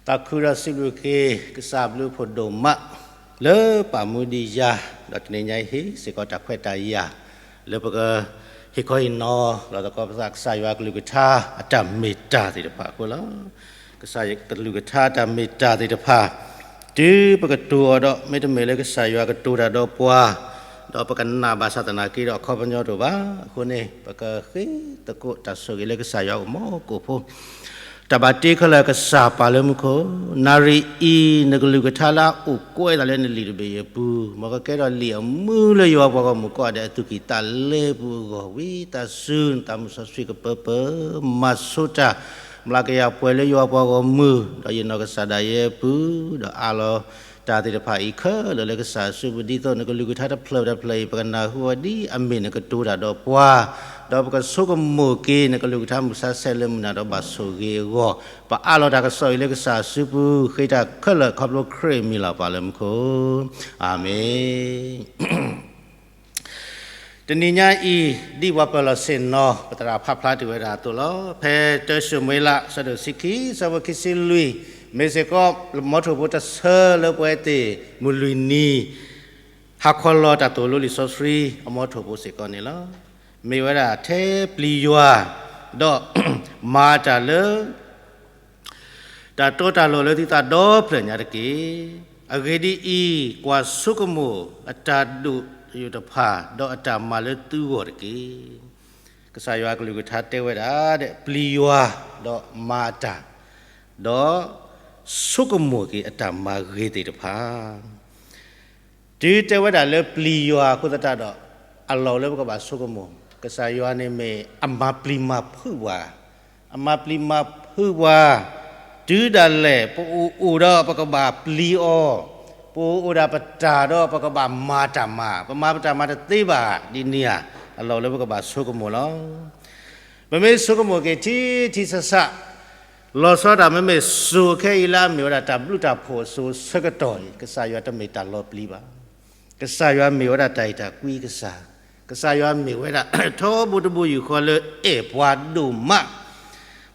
သးခုဒီးစံးဘျုးက့ၤ ကစၢ်ဘျုးဖှိၣ်ဒိၣ်မး လၢပာ်မူဒံးယၤ, ဒီးတနံၤညါအံၤဟ့ၣ်စ့ၢ်ကီးတၢ်ခွဲးတၢ်ယာ် လၢပကဟ့ၣ်ခီဟ့ၣ်နီၤ လီၤသကိးပသး ကစၢ်ယွၤကလုၢ်ကထါအတၢ်မ့ၢ်တၢ်သ့ၣ်တဖၣ်အဃိလီၤ. ကစၢ်ယွၤကလုၢ်ကထါအတၢ်မ့ၢ်တၢ်သ့ၣ်တဖၣ် တုၤပကတိၤအီၤဒီး မ့တမ့ၢ်လၢကစၢ်ယွၤကတိၤတၢ်ဒီးပှၤ ဒီးပကနၣ်ဘၣ်ဆၣ်သနာ်က့ဒီး အခီပညီတအိၣ်ဘၣ်. အဃိန့ၣ် ပကဃ့သကိးတၢ်ဆိၣ်ဂ့ၤလၢကစၢ်ယွၤအိၣ်မူကိၣ်ဖိ တၢ်ဘၣ်တ့ခဲလၢာ်ကစၢ်ပၢ်လၢမူခိၣ်, နၣ်ရံၣ်အံၤ နကလုၢ်ကထါလၢအအိၣ်ကွဲးသးလၢနလံာ်တဘ့ၣ်အံၤအပူၤ, မ်ကကဲထီၣ်လံာ်အမူလၢယွၤပှၤဂီၢ်မုၢ်ကိးဂၤဒဲးအသူၣ်ကံၢ်သးလဲပူၤအဂီၢ်, ဝံသးစူၤနသးမုၢ်စီဆှံကပၢပၢ မၤဆိတၢ် မျးကယၤပှဲၤလၢယွၤပှၤဂီၢ်မုၢ် ဒီးယနီၢ်ကစၢ်ဒၣ်ယဲအပူၤ, ဒီးအးလီၤတၢ်သ့ၣ်တဖၣ်အံၤခဲလၢာ်လၢကစၢ်အစုပူၤ, ဒ်သိးနကလုၢ်ကထါတဖျၢၣ်တဖျၢၣ်အံၤ ပကနၢ်ဟူအီၤဒ်အမ့ၢ်နကတိၤတၢ်ဒီးပှၤ, ဒီးပကဆိကမိၣ်က့ၤနကလုၢ်ကထါမုၢ်ဆါဆဲးလၢမုၢ်နၤဒီးဘၣ်ဆိၣ်ဂ့ၤအဂီၢ်, ပအးလီၤတၢ်ကစီၣ်အံၤလၢကစၢ်အစုပူၤ, ဃ့တၢ်ခဲလၢာ်ခီဖျိခရံာ်အမံၤလီၤ ပၢ်လၢမူခိၣ်, အၤမ့ၣ်. တနံၤညါအံၤ ဒ်ပှၤပၢၤလီၢ်ဆ့ၣ်နီၤ ပသရၣ်ဖးဖျါတ့ၢ်ဝဲဒၣ်အသိးလီၤ. ဖဲတၢၡမူၤအ့လး အဆၢဒိၣ်တဆံခံ အဆၢဖိခံဆံလွံၢ် မ့ၢ်စ့ၢ်ကီး မ်ထိၣ်ဖိတဆၢလၢပဝဲသ့ၣ်မုၢ်လွံၢ်နံၤ ဟးခီလီၤတၢ်သိၣ်လိလံာ်စီဆှံ အမ်ထိၣ်ဖိစ့ၢ်ကီးန့ၣ်လီၤ. မ့ၢ်ဝဲဒၣ်ထဲပျံၤယွၤ ဒီးမၤတၢ်လၢ တၢ်တီတၢ်လိၤလၢသုသးဒီဖျၢၣ်ညါတက့ၢ်. အဂ့ၢ်ဒ်အံၤ, ကွၢ်ဆိကမိၣ်အတၢ်ဒိၣ်တဖၣ် ဒီးအတၢ်မၤလၢသုဂီၢ်တက့ၢ်. ကစၢ်ယွၤကလုၢ်ကထါတဲဝဲဒၣ် ပျံၤယွၤ ဒီးမၤအတၢ်, ဒီးဆိကမိၣ်က့ၤအတၢ်မၤဂ့ၤသ့ၣ်တဖၣ် တုၤတဲဝဲဒၣ်လၢပျံၤယွၤအဃိသတးဒီး အလီၢ်လၢပကဘၣ်ဆိကမိၣ်, ကစၢ်ယွၤန့ၣ်မ့ၢ်အမၤပျံၤမၤဖုးပှၤ, အမၤပျံၤမၤဖုးပှၤ, တုၤဒၣ်လဲာ် ပအိၣ်အိၣ်ဒီးပကဘၣ်ပျံၤအီၤ, ပအိၣ်အိၣ်ဒၣ်ပတၢ်ဒီးပကဘၣ်မၤတၢ်မၤ, ပမၤပတၢ်မၤတသ့ဘၣ်ဒ်န့ၣ်ဧါ, အလီၢ်လၢပကဘၣ်ဆိကမိၣ်လီၤ. ပမ့ၢ်ဆိကမိၣ်က့ၤထံထံဆးဆး လီၤဆီဒၣ်တၢ် မ့မ့ၢ်စိၤခဲအံၤလၢအမ့ၢ်ဝဲဒၣ်တၢ်ဘျုးတၢ်ဖှိၣ်အစိၤဆၢကတီၢ်အံၤ ကစၢ်ယွၤတမ့ၢ်တၢ်လီၤပျံၤဘၣ်. ကစၢ်ယွၤမ့ၢ်ဝဲဒၣ်တၢ်အဲၣ်တၢ်ကွံကစၢ်, ကစၢ်ယွၤမ့ၢ်ဝဲဒၣ် ထီဘိတဘိယူၢ်ဃီလၢအဲၣ်ပှၤဒိၣ်မး,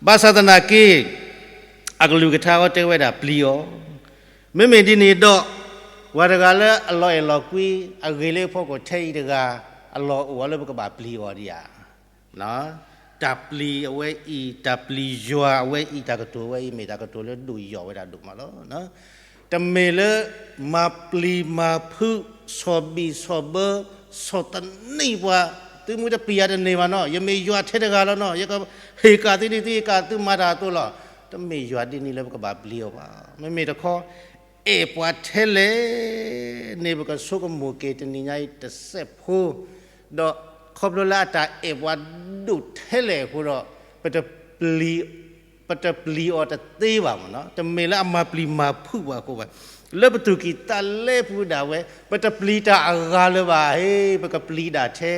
ဘၣ်ဆၣ်သနာ်က့ အကလုၢ်ကထါအီၤတဲဝဲဒၣ်ပျံၤအီၤ, မ့မ့ၢ်ဒ်န့ၣ်ဒီး ပှၤတဂၤလၢအလီၤအဲၣ်လီၤကွံ အဂ့ၤလၢအဖီခိၣ်ထဲအံၤတဂၤ အလီၢ်အိၣ်အီၤလၢပကဘၣ်ပျံၤအီၤဒံးဧါ. တၢ်ပျံၤအဝဲအံၤ, တၢ်ပျံၤယွၤအဝဲအံၤ, တၢ်ကတိၤအဝဲအံၤ မ့ၢ်တၢ်ကတိၤလၢဒိၣ်ယိာ်ဝဲဒၣ်ဒိၣ်မးလီၤ. တမ့ၢ်လၢမၤပျံၤမၤဖုး ဆီၣ်ဘံၣ်ဆီၣ်ဘၢ ဆီၣ်သနံးပှၤ, သုမ့ၢ်တပျံၤယၤတန့ၢ်ဘၣ်နီၤ, ယမ့ၢ်ယွၤထဲတဂၤလီၤနီၤ, ယကဟ့ၣ်ကၣ်သုဒ်သုဟ့ၣ်ကၣ်သုမၤတၢ်အသိးလီၤ. တမ့ၢ်ယွၤဒ်န့ၣ်လၢပကဘၣ်ပျံၤအီၤဘၣ်. မ့မ့ၢ်တခီ အဲၣ်ပှၤထဲလဲၣ်န့ၣ် ပကဆိကမိၣ်က့ၤတနံၤညါအံၤတစဲးဖိ, ဒီးခီဖျိလၢအတၢ်အဲၣ်ပှၤဒိၣ်ထဲလဲၣ်အဃိဒီး ပတပျံၤ ပတပျံၤအီၤတသ့ဘၣ်မ့ၢ်နီၤ, တမ့ၢ်လၢအမၤပျံၤမၤဖုးပှၤအဃိဘၣ်. လၢပသူၣ်ကံၢ်သးလဲပူၤဒၣ်ဝဲ ပတပျံၤတၢ်အဂၤလၢၤဘၣ်, ဟ့ၣ် ပကပျံၤဒၣ်ထဲ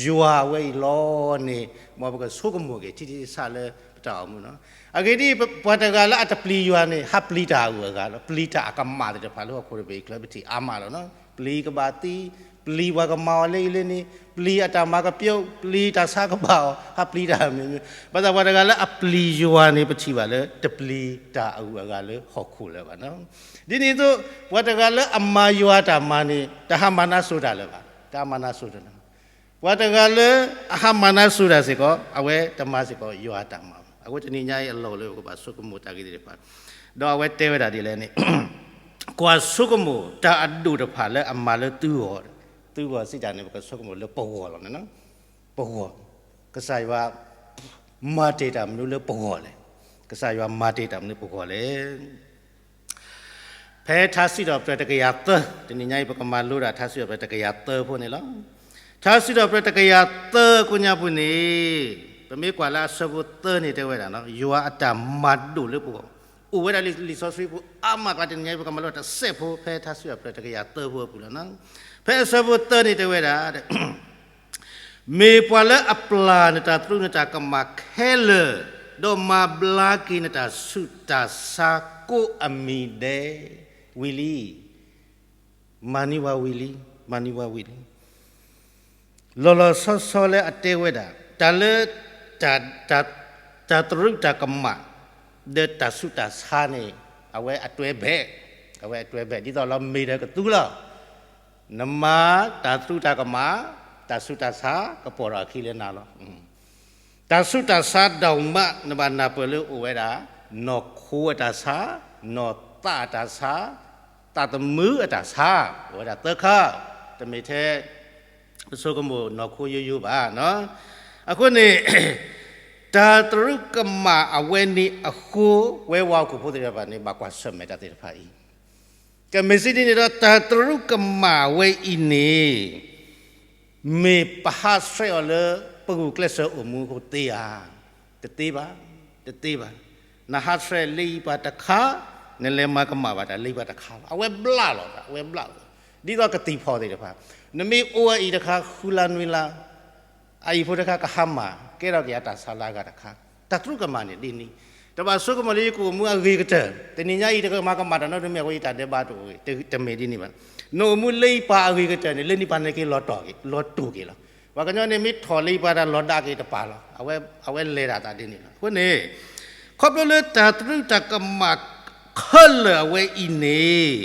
ယွၤအဝဲအံၤလီၤန့ၣ် မ်ပကဆိကမိၣ်က့ၤထံထံဆးဆးလၢပတၢ်အိၣ်မူနီၤ. အဂ့ၢ်ဒ်အံၤ, ပှၤတဂၤလၢအတပျံၤယွၤန့ၣ် ဟးပျံၤတၢ်အဂုၤအဂၤလီၤ, ပျံၤတၢ်အကမၣ်သ့ၣ်တဖၣ်လၢဟီၣ်ခိၣ်တဘ့ၣ်အံၤချၢ ပထံၣ်အါမးလီၤနီၤ. ပျံၤကဘၣ်သံ, ပျံၤပှၤကမၤအီၤလၢအံၤလၢန့ၣ်, ပျံၤအတၢ်မၤကပျိ, ပျံၤတၢ်ဆါကဘၣ်အီၤ, ဟးပျံၤတၢ်မ့ၢ်မ့ၢ်, ဘၣ်ဆၣ်ပှၤတဂၤလၢအပျံၤယွၤန့ၣ် ပထံၣ်ဘၣ်လၢတပျံၤတၢ်အဂုၤအဂၤလၢဟီၣ်ခိၣ်လၢၤဘၣ်နီၤ. ဒ်န့ၣ်အသိး ပှၤတဂၤလၢအမၤယွၤတၢ်မၤန့ၣ် တဟးမၤနါစိၤတၢ်လၢၤဘၣ်, တဟးမၤနါစိၤတၢ်လၢၤ. ပှၤတဂၤလၢအဟးမၤနါစိၤတၢ်စ့ၢ်ကီး အဝဲတမၤစ့ၢ်ကီးယွၤအတၢ်မၤဘၣ်. အဃိတနံၤညါအံၤအလီၢ်လၢပကဘၣ်ဆိကမိၣ်တၢ်ဂ့ၢ်သ့ၣ်တဖၣ်, ဒီးအဝဲတဲဝဲဒၣ်ဒ်လဲၣ်န့ၣ် ကွၢ်ဆိကမိၣ်တၢ်အဒိၣ်တဖၣ်လၢအမၤလၢသုဂီၢ်, သုဂီၢ်စံးတၢ်န့ၣ် ပကဆိကမိၣ်လၢပဂီၢ်လီၤန့ၣ်, ပဂီၢ်, ကစၢ်ယွၤ မၤတ့ၢ်တၢ်မနုၤလၢပဂီၢ်လဲၣ်, ကစၢ်ယွၤမၤတ့ၢ်တၢ်မနုၤပဂီၢ်လဲၣ်. ဖဲထါစံးထီၣ်ပတြၢၤတကယၤသၢ, တနံၤညါအံၤ ပကမၤလိဒၣ်ထါစံးထီၣ်ပတြၢၤတကယၤသၢဖိန့ၣ်လီၤ. ထါစံးထီၣ်ပတြၢၤတကယၤသၢကိညါပူၤန့ၣ်, ပမ့ၢ်ကွၢ်လၢအဆၢဖိသၢန့ၣ်တဲဝဲဒၣ်, ယွၤအတၢ်မၤဒိၣ်လၢပဂီၢ်, အိၣ်ဝဲဒၣ်လံာ်စီဆှံပူၤအါမးကျါ, တနံၤညါအံၤ ပကမၤလိတၢ်စဲးဖိ ဖဲထါစံးထီၣ်ပတြၢၤတကယၤသၢဖိအပူၤလီၤ. ဖဲအဆၢဖိသၢန့ၣ်တဲဝဲဒၣ် မ့ၢ်ပှၤလၢအပျၢ်နတၢ်သရူးနတၢ်ကမၣ်ခဲလၢာ်, ဒီးမၤဘျါက့ၤနတၢ်ဆူးတၢ်ဆါကိးအမံၤဒဲး, ဝံၤလံ, မၤန့ၢ်ဝဲဝံၤလံ, မၤန့ၢ်ဝဲဝံၤလံ. လီၤလီၤဆီဆီလၢအတဲဝဲဒၣ်, တၢ်လၢ တၢ် တၢ်သရူးတၢ်ကမၣ် ဒီးတၢ်ဆူးတၢ်ဆါန့ၣ် အဝဲအတွဲဘဲၣ်, အဝဲအတွဲဘဲၣ် ဒ်သိးလီၤမ့ၢ်ဒီးကသူလီၤ. နမၤတၢ်သရူးတၢ်ကမၣ်, တၢ်ဆူးတၢ်ဆါကပိာ်ထီၣ်အခံလၢနၤလီၤ. တၢ်ဆူးတၢ်ဆါဒိၣ်မး နဘၣ်နၢ်ပၢၢ်လၢအိၣ်ဝဲဒၣ် နီၢ်ခိအတၢ်ဆါ, နီၢ်သးအတၢ်ဆါ, သးသမူအတၢ်ဆါ, အိၣ်ဝဲဒၣ်သၢခါ, တမ့ၢ်ထဲ ပဆိကမိၣ်နီၢ်ခိယိယိဘၣ်. အဃိန့ၣ် တၢ်သရူးကမၣ်အဝဲန့ၣ်အဃိ ဝဲဝဲဟီၣ်ခိၣ်ဖိသ့ၣ်တဖၣ်န့ၣ် ဘၣ်ကွၢ်ဆၢၣ်မဲာ်တၢ်သ့ၣ်တဖၣ်အံၤ ကမ့ၢ်စံးဒ်န့ၣ်ဒီး တၢ်သရူးကမၣ်ဝဲအံၤန့ၣ် မ့ၢ်ပဟးဆှဲးအီၤလၢ ပဂုာ်ကျဲးစၢးအိၣ်မူအဃိသ့ဧါ. တသ့ဘၣ်, တသ့ဘၣ်. နဟးဆှဲးလၢယပၤတခါ, နလဲၤမၤကမၣ်ဘၣ်တၢ်လၢယပၤတခါလီၤ. အဝဲဘျးလီၤ, အဝဲဘျးလီၤ. ဒ်သိးကသံၣ်ဖီၣ်သ့ၣ်တဖၣ်, နမ့ၢ်အိၣ်အအံၤတခါ ဃုလါနွံလါ အအံၤဖိတခါကဟါမၢ် ကဲထီၣ်က့ၤအတၢ်ဆါလၢအဂၤတခါ, တၢ်သရူးကမၣ်န့ၣ်ဒ်န့ၣ်, တဘၣ်ဆိကမိၣ်လၢယကအိၣ်မူအဂ့ၤကတၢၢ်, တနံၤညါအံၤတကမၤကမၣ်တၢ်နီတမံၤအဃိ ယတၢ်ဒဲးဘးတအိၣ်ဂ့ၤ, တမ့ၢ်ဒ်န့ၣ်ဘၣ်. နအိၣ်မူလၢယပၤအဂ့ၤကတၢၢ်န့ၣ် လၢနပၤန့ၣ်က့ၤလီၤတီၢ်က့ၤ, လီၤတူာ်က့ၤလီၤ. ပှၤကညီန့ၣ် မ့ၢ်ထီၣ်လၢယပၤတၢ်လီၤဒၣ်က့ၤတပၤလီၤ. အဝဲလဲၤဒၣ်သးဒ်န့ၣ်လီၤ. အဃိန့ၣ် ခီဖျိလၢတၢ်သရူးတၢ်ကမၣ်ခဲလၢာ်အဝဲအံၤန့ၣ်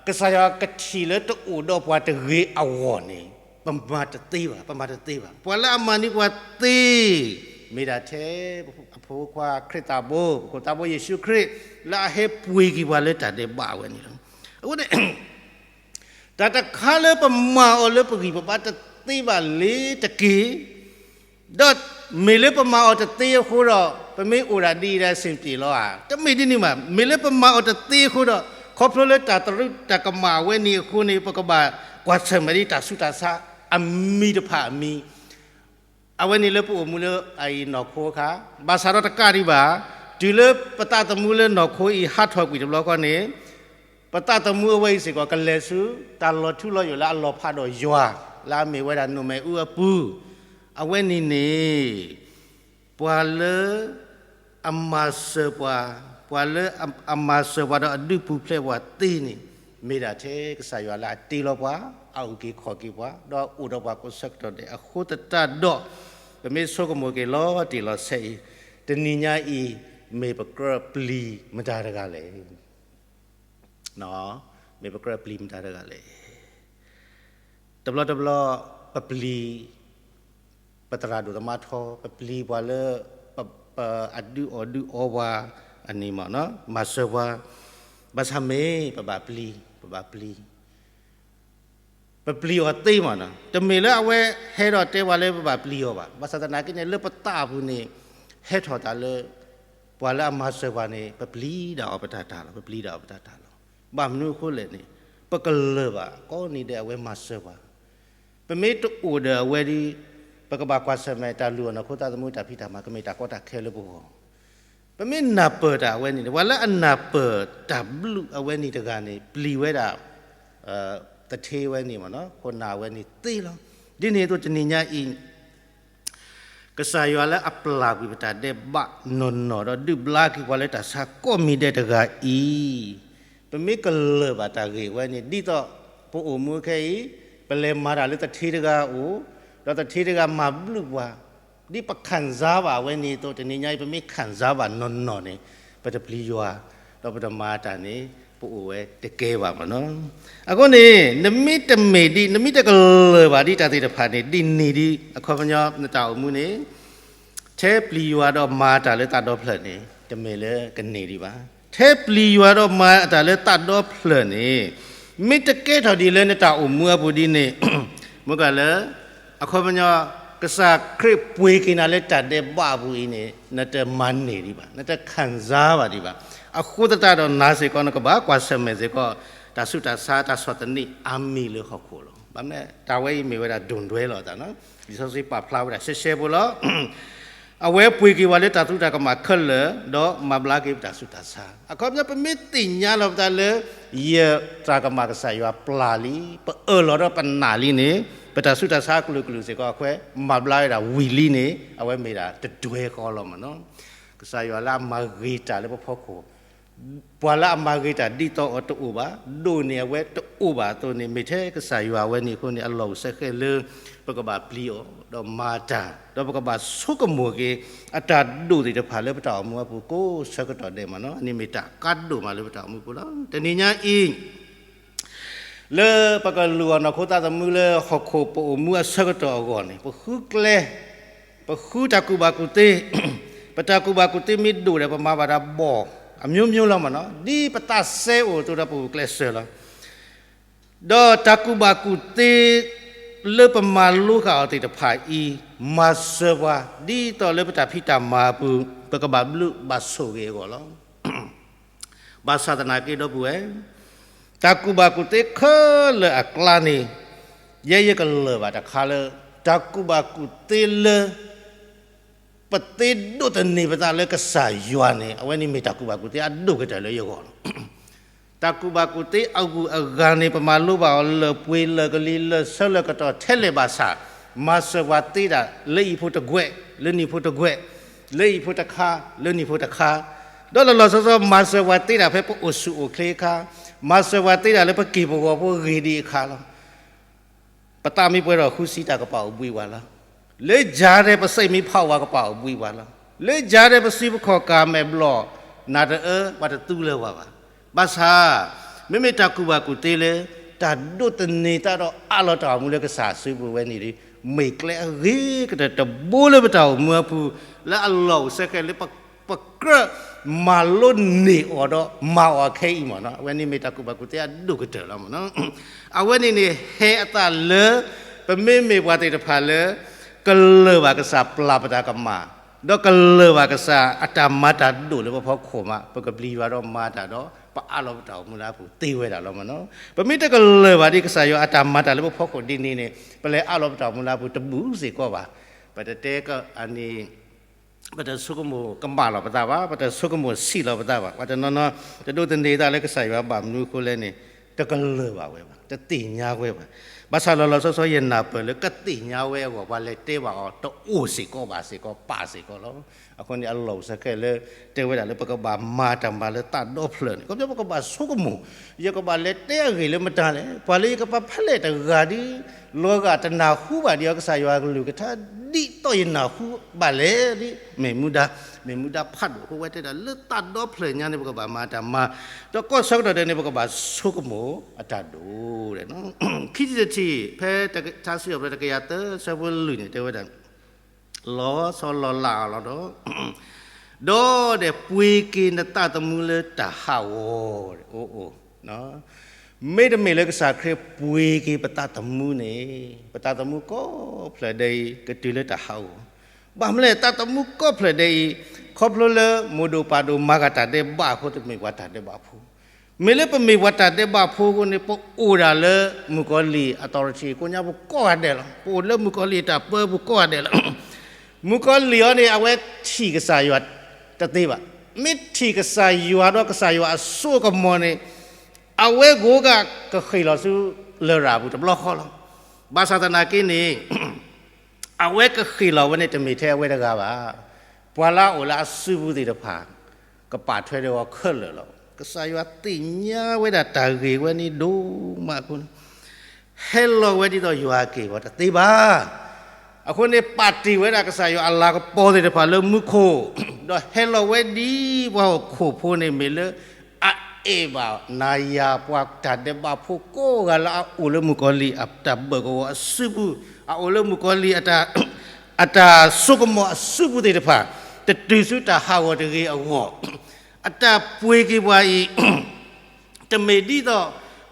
ကစၢ်ယွၤကထံၣ်လၢတအိၣ်ဒီးပှၤတဂ့ၤအဂီၢ်န့ၣ် ပမၤတသ့ဘၣ်, ပမၤတသ့ဘၣ်. ပှၤလၢအမၤန့ၢ်ပှၤသ့ မ့ၢ်ဒၣ်ထဲ အဖိခွါခရံာ်သးဘိ, ပခိၣ်သးဘိယ့ၣ်ၡူးခရံာ် လၢအဟဲပှ့ၤက့ၤပှၤလၢတၢ်ဒဲးဘးဝဲန့ၣ်လီၤ. အဃိန့ၣ် တၢ်တခါလၢပမၤအီၤလၢပဂံၢ်ပဘါတသ့ဘၣ်လၢတက့ၢ် ဒီးမ့ၢ်လၢပမၤအီၤတသ့အဃိဒီး ပမ့ၢ်အိၣ်ဒၣ်ဒ်အံၤဒီးအဆင်ပြေလီၤဧါ. တမ့ၢ်ဒ်န့ၣ်ဘၣ်. မ့ၢ်လၢပမၤအီၤတသ့အဃိဒီး ခီဖျိလၢတၢ်သရူးတၢ်ကမၣ်အဝဲန့ၣ်အဃိန့ၣ် ပကဘၣ်ကွၢ်ဆၢၣ်မဲာ်ဒ်တၢ်ဆူးတၢ်ဆါအမံၤတဖၣ်အမံၤ အဝဲန့ၣ်လၢပအိၣ်မူလၢအအံၤနီၢ်ခိအခါ, ဘၣ်ဆၣ်ဒီးတကးဒံးဘၣ်, တုၤလၢပသးသမူလၢနီၢ်ခိအံၤဟးထီၣ်ကွံာ်တဘျီဃီန့ၣ် ပသးသမူအဝဲအံၤစ့ၢ်ကီး ကလဲၤဆူတၢ်လီၤထူလီၤယိာ်လၢအလီၤဖးဒီးယွၤ, လၢအမ့ၢ်ဝဲဒၣ်နိၣ်မဲာ်အူအပူၤ, အဝဲန့ၣ်န့ၣ် ပှၤလၢအမၤစၢၤပှၤ, ပှၤလၢအမၤစၢၤပှၤဒီးအဒုးပူၤဖျဲးပှၤသ့န့ၣ် မ့ၢ်ဒၣ်ထဲကစၢ်ယွၤလၢအတ့လီၤပှၤ, အအုၣ်က့ၤခီၣ်က့ၤပှၤ, ဒီးအိၣ်ဒီးပှၤကိးဆၢကတီၢ်ဒဲးအဃိသတးဒီး, ပမ့ၢ်ဆိကမိၣ်က့ၤလီၤတံၢ်လီၤဆဲးအံၤ, တနံၤညါအံၤ မ့ၢ်ပကြၢးပျံၤမတၤတဂၤလဲၣ်. မ့ၢ်ပကြၢးပျံၤမတၤတဂၤလဲၣ်. တဘျီတဘျီ ပပျံၤ ပသရၣ်ဒိၣ်သမါထီ, ပပျံၤပှၤလၢ ပ ပအဒုးအီၣ်ဒုးအီပှၤအန့ၣ်မ့ၢ်နီၤ, မၤစၢၤပှၤ, ဘၣ်ဆၣ်မ့ၢ် ပဘၣ်ပျံၤ, ပဘၣ်ပျံၤ ပပျံၤအီၤသ့မ့ၢ်နီၤ, တမ့ၢ်လၢအဝဲဟဲဒီးတဲပှၤလၢပဘၣ်ပျံၤအီၤဘၣ်. ဘၣ်ဆၣ်သနာ်က့န့ၣ် လၢပသးအပူၤန့ၣ် ဟဲထီၣ်သးလၢ ပှၤလၢအမၤစၢၤပှၤန့ၣ် ပပျံၤဒၣ်အီၤပတၢ်တၢ်လီၤ, ပပျံၤဒၣ်အီၤပတၢ်တၢ်လီၤ. ဘၣ်မနုၤအဃိလဲၣ်န့ၣ် ပကလၢၤဘၣ်ကိးနံၤဒဲးအဝဲမၤစၢၤပှၤ ပမ့ၢ်တအိၣ်ဒီးအဝဲဒီး ပကဘၣ်ကွၢ်ဆၢၣ်မဲာ်တၢ်လုၢ်အီၣ်နီၢ်ခိသးသမူတၢ်ဖံးတၢ်မၤ ကမ့ၢ်တၢ်ကီတၢ်ခဲလၢပဂီၢ်. ပမ့ၢ်နၢ်ပၢၢ်တၢ်အဝဲန့ၣ် ပှၤလၢအနၢ်ပၢၢ်တၢ်ဘျုးအဝဲန့ၣ်တဂၤန့ၣ် ပျံၤဝဲဒၣ် သထ့ဝဲန့ၣ်မ့ၢ်နီၤ, ခိၣ်နၢ်ဝဲန့ၣ်သ့လီၤ. ဒ်န့ၣ်အသိးတနံၤညါအံၤ ကစၢ်ယွၤလၢအပျၢ်ကွံာ်ပတၢ်ဒဲးဘးနီၢ်နီၢ် ဒီးဒုးဘျါက့ၤပှၤလၢတၢ်ဆါကိးမံၤဒဲးတဂၤအံၤ, ပမ့ၢ်ကလၢၤဘၣ်တၢ်ဂ့ၢ်ဝဲန့ၣ် ဒ်သိးပအိၣ်မူခဲအံၤ ပလဲၤမၤတၢ်လၢသထ့တဂၤအအိၣ်, ဒီးသထ့တဂၤမၤဘျုးပှၤ, ဒ်ပခံစားဘၣ်ဝဲန့ၣ်အသိး တနံၤညါအံၤ ပမ့ၢ်ခံစားဘၣ်နီၢ်နီၢ်န့ၣ် ပတပျံၤယွၤ, ဒီးပတမၤတၢ်န့ၣ် ပအိၣ်ဝဲတကဲဘၣ်မ့ၢ်နီၤ. အဃိန့ၣ် နမ့ၢ်တမ့ၢ်ဒ် နမ့ၢ်တကလၢၤဘၣ်ဒ်တၢ်သ့ၣ်တဖၣ်န့ၣ် ဒ်န့ၣ်ဒ် အခီပညီနတၢ်အိၣ်မူန့ၣ် ထဲပျံၤယွၤဒီးမၤတၢ်လၢသးဒီဖျၢၣ်န့ၣ် တမ့ၢ်လၢကန့ၢ်ဒံးဘၣ်. ထဲပျံၤယွၤဒီးမၤတၢ်လၢသးဒီဖျၢၣ်န့ၣ် မ့ၢ်တကဲထီၣ်ဒံးလၢနတၢ်အိၣ်မူအပူၤဒ်န့ၣ် မ့ၢ်ကလၢ အခီပညီ ကစၢ်ခရံာ်ပှ့ၤက့ၤနၤလၢတၢ်ဒဲးဘးအပူၤအံၤန့ၣ် နတမၤန့ၢ်ဒံးဘၣ်, နတခံစားဘၣ်ဒံးဘၣ်. အဃိသတးဒီးနၤစ့ၢ်ကီး နကဘၣ်ကွၢ်ဆၢၣ်မဲာ်စ့ၢ်ကီး တၢ်ဆူးတၢ်ဆါတၢ်ဆီၣ်သနံးအါမံၤလၢဟီၣ်ခိၣ်လီၤ. ဘၣ်မနုၤ တၢ်ဝဲအံၤမ့ၢ်ဝဲဒၣ်ဒိၣ်ဒွဲလီၤသးနီၤ. လံာ်စီဆှံပာ်ဖျါဝဲဒၣ်ရှဲရှဲဖိလီၤ. အဝဲပှ့ၤက့ၤပှၤလၢတၢ်သရူးတၢ်ကမၣ်ခဲလၢာ် ဒီးမၤဘျါက့ၤပတၢ်ဆူးတၢ်ဆါ. အခီပညီ ပမ့ၢ်သ့ၣ်ညါလီၤပသးလၢ ယတၢ်ကမၣ်ကစၢ်ယွၤပျၢ်လံ, ပအၢၣ်လီၤဒီးပနာ်လံန့ၣ် ပတၢ်ဆူးတၢ်ဆါအကလုာ်ကလုာ်စ့ၢ်ကီး အခွဲးမၤဘျါဝဲဒၣ်ဝံၤလံန့ၣ် အဝဲမ့ၢ်ဒၣ်တဒွဲဃီလီၤမ့ၢ်နီၤ. ကစၢ်ယွၤလၢအမၤဂ့ၤတၢ်လၢပဖီခိၣ် ပှၤလၢအမၤဂ့ၤတၢ်ဒ်သိးအီၤတအိၣ်ဘၣ်, ဒိၣ်န့ၢ်အဝဲတအိၣ်ဘၣ်အသိးန့ၣ် မ့ၢ်ထဲကစၢ်ယွၤအဝဲန့ၣ်အဃိန့ၣ် အလီၢ်အိၣ်စဲဃဲးလၢ ပကဘၣ်ပျံၤအီၤ ဒီးမၤတၢ် ဒီးပကဘၣ်ဆိကမိၣ်က့ၤ အတၢ်ဒိၣ်သ့ၣ်တဖၣ်လၢပတၢ်အိၣ်မူအပူၤကိးဆၢကတီၢ်ဒဲးမးနီၤ. အန့ၣ်မ့ၢ်တၢ်ကါဒိၣ်မးလၢပတၢ်အိၣ်မူပူၤလီၤ. တနံၤညါအံၤ လၢပကလူၤအီၤနီၢ်ခိသးသမူလၢဟီၣ်ခိၣ်ပအိၣ်မူအဆၢကတီၢ်အဂီၢ်န့ၣ် ပဃုကျဲ, ပဃုတၢ်ကူၣ်ဘၣ်ကူၣ်သ့, ပတၢ်ကူၣ်ဘၣ်ကူၣ်သ့မ့ၢ်ဒိၣ်ဒီး ပမၤဘၣ်တၢ်ဘီၣ် အမျိုးမျိုးလီၤမးနီၤ. ဒ်ပသးစဲအိၣ်အသိးဒီး ပဂုာ်ကျဲးစၢးလီၤ. ဒီးတၢ်ကူၣ်ဘၣ်ကူၣ်သ့ လၢပမၤလိဃာ်အီၤသ့ၣ်တဖၣ်အံၤ မၤစၢၤပှၤ ဒ်သိးလၢပတၢ်ဖံးတၢ်မၤအပူၤ ပကဘၣ်ဘျုးဘၣ်ဆိၣ်ဂ့ၤအဂီၢ်လီၤ. ဘၣ်ဆၣ်သနာ်က့ဒီပုၢ်ဝဲၢ်, တၢ်ကူၣ်ဘၣ်ကူၣ်သ့ခဲလၢာ်အကျါန့ၣ် ယဲယကလၢာ်ဘၣ်တခါလၢ တၢ်ကူၣ်ဘၣ်ကူၣ်သ့လၢ ပသ့ဒိးသန့ၤပသးလၢကစၢ်ယွၤန့ၣ် အဝဲန့ၣ်မ့ၢ်တၢ်ကူၣ်ဘၣ်ကူၣ်သ့အဒိၣ်ကတၢၢ်လၢယဂီၢ်လီၤ. တၢ်ကူၣ်ဘၣ်ကူၣ်သ့အဂုၤအဂၤန့ၣ် ပမၤလိဘၣ်အီၤလၢာ်ပှ့ၤလၢာ်ကလံၤလၢာ်ဆၢလၢာ်ကတီၢ်ထဲလဲၣ်ဘၣ်ဆၣ်, မၤစၢၤပှၤသ့တၢ်လၢအံၤဖိတကွဲး, လၢနံၤဖိတကွဲး, လၢအံၤဖိတခါ, လၢနံၤဖိတခါ, ဒီးလီၤလီၤဆီဆီမၤစၢၤပှၤသ့တၢ်ဖဲပအိၣ်ဆူၣ်အိၣ်ချ့အခါ, မၤစၢၤပှၤသ့တၢ်လၢပက့ၢ်ပဂီၤဖိဂ့ၤဒံးအခါလီၤ. ပသးမ့ၢ်ပှဲၤဒီးဃုစံးတၢ်ကပာ်အိၣ်ဘှံးဝဲလီၤ. လၢယၤဒဲးပစံးမ့ၢ်ဖးဝးကပာ်အိၣ်ဘှံးဝဲလီၤ. လၢယၤဒဲးပစုပခီၣ်ကၤမဲာ်ဘျီၣ် နၢ်တအၢ ပှၤတသူလၢၤဝဲဘၣ်. ဘၣ်ဆၣ် မ့မ့ၢ်တၢ်ကူၣ်ဘၣ်ကူၣ်သ့လၢ တၢ်ဒိးသန့ၤသးဒီးအးလီၤတၢ်အိၣ်မူလၢကစၢ်အစုပူၤဝဲန့ၣ်ဒီး မ့ၢ်ကျဲအဂ့ၤကတၢၢ်တဘိလၢပတၢ်အိၣ်မူအပူၤ လၢအလီၢ်အိၣ်စဲဃဲးလၢ ပကြၢးမၤလိန့ၢ်အီၤဒီးမၤအီၤအခဲအံၤမးနီၤ. အဝဲန့ၣ်မ့ၢ်တၢ်ကူၣ်ဘၣ်ကူၣ်သ့အဒိၣ်ကတၢၢ်လီၤမးနီၤ. အဝဲန့ၣ်န့ၣ် ဟဲအသးလၢ ပမ့မ့ၢ်ပှၤသ့ၣ်တဖၣ်လၢ ကလၢာ်ဘၣ်ကစၢ်ပျၢ်ပတၢ်ကမၣ်, ဒီးကလၢာ်ဘၣ်ကစၢ်အတၢ်မၤတၢ်ဒိၣ်လၢပဖီခိၣ်မး ပကပျံၤယွၤဒီးမၤတၢ်ဒီး ပအးလီၤပတၢ်အိၣ်မူလၢအပူၤသ့ဝဲဒၣ်လီၤမးနီၤ. ပမ့ၢ်တကလၢာ်ဘၣ်ဒ်ကစၢ်ယွၤအတၢ်မၤတၢ်လၢပဖီခိၣ်ဒ်န့ၣ်န့ၣ် ပလဲၤအးလီၤပတၢ်အိၣ်မူလၢအပူၤတဘူၣ်စ့ၢ်ကီးဘၣ်. ပတတဲကန့ၣ် ပတဆိကမိၣ်ကမၣ်လီၤပသးဘၣ်, ပတဆိကမိၣ်ဆံးလီၤပသးဘၣ်, ပှၤတနီၤနီၤ တဒိးသန့ၤသးလၢကစၢ်ယွၤဘၣ်မနုၤအဃိလဲၣ်န့ၣ် တကလၢာ်ဘၣ်ဝဲဘၣ်, တသ့ၣ်ညါဝဲဘၣ်. ဘၣ်ဆၣ်လီၤလီၤဆီဆီယနၢ်ပၢၢ်လၢကသ့ၣ်ညါဝဲအဂီၢ် ပှၤလဲၤတဲဘၣ်အီၤတအိၣ်စ့ၢ်ကီးဘၣ်စ့ၢ်ကီးပာ်စ့ၢ်ကီးလီၤ. အဃိန့ၣ်အလီၢ်အိၣ်စဲဃဲးလၢ တဲဝဲဒၣ်လၢပကဘၣ်မၤတၢ်မၤလၢသးဒီဖျၢၣ်န့ၣ် ခီဖျိပကဘၣ်ဆိကမိၣ်, ယကဘၣ်လဲၤတဲအဂ့ၢ်လၢမတၤလဲၣ်, ပှၤလၢယကပာ်ဖဲလဲၣ်တဂၤဒ် လီၤဂာ်တနၢ်ဟူဘၣ်ဒံးအီၤကစၢ်ယွၤအကလုၢ်ကထါ ဒ်သိးယနၢ်ဟူဘၣ်လဲၣ်ဒ် မ့ၢ်မူဒါ, မ့ၢ်မူဒါဖးဒိၣ်အဃိဝဲတဲဒၣ်လၢသးဒီဖျၢၣ်ညါန့ၣ် ပကဘၣ်မၤတၢ်မၤ, ဒီးကီၢ်ဆၢကတီၢ်ဒဲးန့ၣ် ပကဘၣ်ဆိကမိၣ်အတၢ်ဒိၣ်ဒဲး ခံထံၣ်တထံၣ် ဖဲထါစံးထီၣ်ပတြၢၤတကယၤသၢဆၢဖိလွံၢ်န့ၣ် တဲဝဲဒၣ် လီၤဆီလီၤလးအီၤလီၤဒီး ဒီးဒဲးပှ့ၤက့ၤနသးသမူလၢတၢ်ဟးဂီၤအိၣ်, မ့တမ့ၢ်လၢကစၢ်ခရံာ်ပှ့ၤက့ၤပသးသမူန့ၣ် ပသးသမူကိးဖျၢၣ်ဒဲးအံၤ ကတုၤလၢတၢ်ဟးဂီၤ, ဘၣ်မနုၤလဲၣ် သးသမူကိးဖျၢၣ်ဒဲးအံၤ ခီဖျိလၢမိၢ်ဒိၣ်ပၢ်ဒိၣ်မၤဂာ်တၢ်ဒဲးဘးအဃိ တမ့ၢ်ပှၤတၢ်ဒဲးဘးဖိ မ့ၢ်လၢပမ့ၢ်ပှၤတၢ်ဒဲးဘးဖိအဃိန့ၣ် ပအိၣ်ဒၣ်လၢမုၣ်ကီၤလံၢ်အ authority ကိညါပူၤကိးဂၤဒဲးလီၤ. ပအိၣ်လၢမုၣ်ကီၤလံၢ်အတၢ်ပၢပူၤကိးဂၤဒဲးလီၤ. မုၣ်ကီၤလံၢ်အံၤန့ၣ် အဝဲထံၣ်ကစၢ်ယွၤတသ့ဘၣ်. မ့ၢ်ထံၣ်ကစၢ်ယွၤဒီးကစၢ်ယွၤအစိအကမီၤန့ၣ် အဝဲဂိၤဂာ်ကဃ့ၢ်လီၤဆူလရာ်ပူၤတဘျီဃီလီၤ. ဘၣ်ဆၣ်သနာ်က့န့ၣ် အဝဲကဃ့ၢ်လီၤဝဲန့ၣ်တမ့ၢ်ထဲအဝဲတဂၤဘၣ်. ပှၤလၢအအိၣ်လၢအစုပူၤသ့ၣ်တဖၣ် ကပာ်ထွဲဒီးအီၤခဲလၢာ်လီၤ. ကစၢ်ယွၤသ့ၣ်ညါဝဲဒၣ်တၢ်ဂ့ၢ်ဝဲန့ၣ်ဒိၣ်မးအဃိန့ၣ် ဟဲလီၤဝဲဒ်သိးယွၤက့ၢ်ဂီၤတသ့ဘၣ်. အဃိန့ၣ် ပာ်တ့ၢ်ဝဲဒၣ်ကစၢ်ယွၤအလၤကပီၤသ့ၣ်တဖၣ်လၢမူခိၣ်, ဒီးဟဲလီၤဝဲဒ်ပှၤဟီၣ်ခိၣ်ဖိန့ၣ် မ့ၢ်လၢအအဲၣ်ဘၣ်နၤယၤပှၤတၢ်ဒဲးဘးဖိကိးဂၤလၢအအိၣ်လၢမုၣ်ကီၤလံၢ်အတၢ်ဘၢၣ်ကဝီၤအစုပူၤ, အအိၣ်လၢမုၣ်ကီၤလံၢ်အတၢ် အတၢ်စိကမီၤအစုပူၤသ့ၣ်တဖၣ် တတုၤဆူတၢ်ဟးဂီၤတဂ့ၤအဂီၢ်, အတၢ်ပှ့ၤက့ၤပှၤအံၤ တမ့ၢ်ဒ်သိး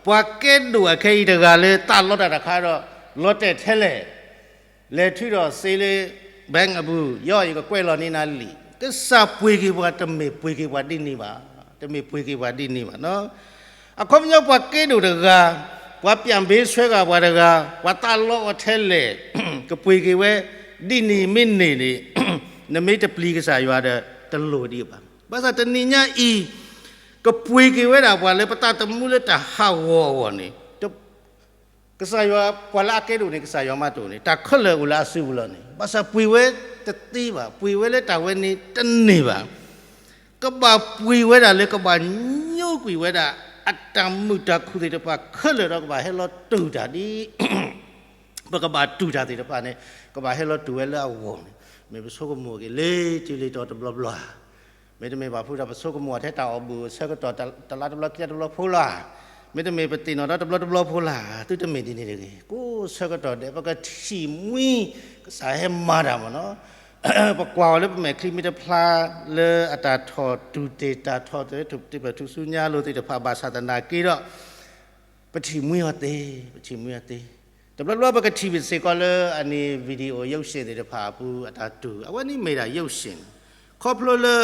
ပှၤကဲဒိၣ်အခဲအံၤတဂၤလၢသးလီတၢ်တခါဒီး လီၤတဲာ်ထဲလဲၣ်, လဲၤထုးဒီးစ့လၢ bank အပူၤ, ယီၢ်ယကကွဲးလီၤန့ၢ်နၤလံာ်, ကစၢ်ပှ့ၤက့ၤပှၤတမ့ၢ်ပှ့ၤက့ၤပှၤဒ်န့ၣ်ဘၣ်, တမ့ၢ်ပှ့ၤက့ၤပှၤဒ်န့ၣ်ဘၣ်နီၤ. အခီပညီပှၤကဲဒိၣ်တဂၤ, ပှၤပျၢ်ဘ့ဆွဲဂၤပှၤတဂၤ, ပှၤသးလီအီၤထဲလဲၣ်, ကပှ့ၤက့ၤဝဲဒ်န့ၣ်မ့ၢ်န့ၢ်န့ၣ်, နမ့ၢ်တပျံၤကစၢ်ယွၤဒီး တလိၣ်ဒံးဘၣ်. ဘၣ်ဆၣ်တနံၤညါအံၤ ကပှ့ၤက့ၤဝဲဒၣ်ပှၤလၢပသးသမူလၢတၢ်ဟးဂီၤအဂီၢ်န့ၣ်, ကစၢ်ယွၤ ပှၤလၢအကဲဒိၣ်န့ၣ် ကစၢ်ယွၤမၤတအိၣ်န့ၣ် တၢ်ခဲလၢာ်အိၣ်လၢအစုပူၤလီၤန့ၣ်, ဘၣ်ဆၣ်ပှ့ၤဝဲတသ့ဘၣ်, ပှ့ၤဝဲလၢတၢ်ဝဲန့ၣ်တန့ၢ်ဘၣ်. ကဘၣ်ပှ့ၤဝဲဒၣ်လၢကဘၣ်ညိကွံာ်ဝဲဒၣ် အတၢ်မုာ်တၢ်ခုၣ်သ့ၣ်တဖၣ်ခဲလၢာ်ဒီး ကဘၣ်ဟဲလီၤတူၢ်တၢ်ဒ် ပကဘၣ်တူၢ်တၢ်သ့ၣ်တဖၣ်န့ၣ် ကဘၣ်ဟဲလီၤတူၢ်ဝဲလၢအဂီၢ်န့ၣ် မ့ၢ်ပဆိကမိၣ်က့ၤလၢတုၤလၢတီၤတဘျီဘျီဧါ. မ့တမ့ၢ်ဘၣ်ဖုးဒီး ပဆိကမိၣ်အီၤထဲတၢ်အီၣ်ဘူၣ်အဆၢကတီၢ် တလါတဘျီခံလါတဘျီဖိလီၤဧါ. မ့တမ့ၢ်ပသ့ၣ်နီၣ်ဒီးတဘျီတဘျီဖိလီၤဧါ. သုတမ့ၢ်ဒ်န့ၣ်တဂ့ၤ. ကိးဆၢကတီၢ်ဒဲး ပကထံၣ်မှံ ကစၢ်ဟဲမၤတၢ်မ့ၢ်နီၤ ပကွၢ်အီၤလၢပမဲာ်ချံမ့ၢ်တဖျါလၢအတၢ်ထီၣ်တူၢ်တ့ၢ်တၢ်ထီၣ်တ့ၢ် ထူၣ်ပတံၢ်ပထူၣ်စုညါလိၤသ့ၣ်တဖၣ် ဘၣ်ဆၣ်သနာ်က့ဒီး ပထံၣ်မှံအီၤသ့, ပထံၣ်မှံအီၤသ့. တဘျီဘျီပကထံၣ်စ့ၢ်ကီးလၢအန့ၣ် video ရုပ်ရှင်သ့ၣ်တဖၣ်အပူၤအတၢ်တူၢ် အဝဲန့ၣ်မ့ၢ်ဒၣ်ရုပ်ရှင် ခီဖျိလၢ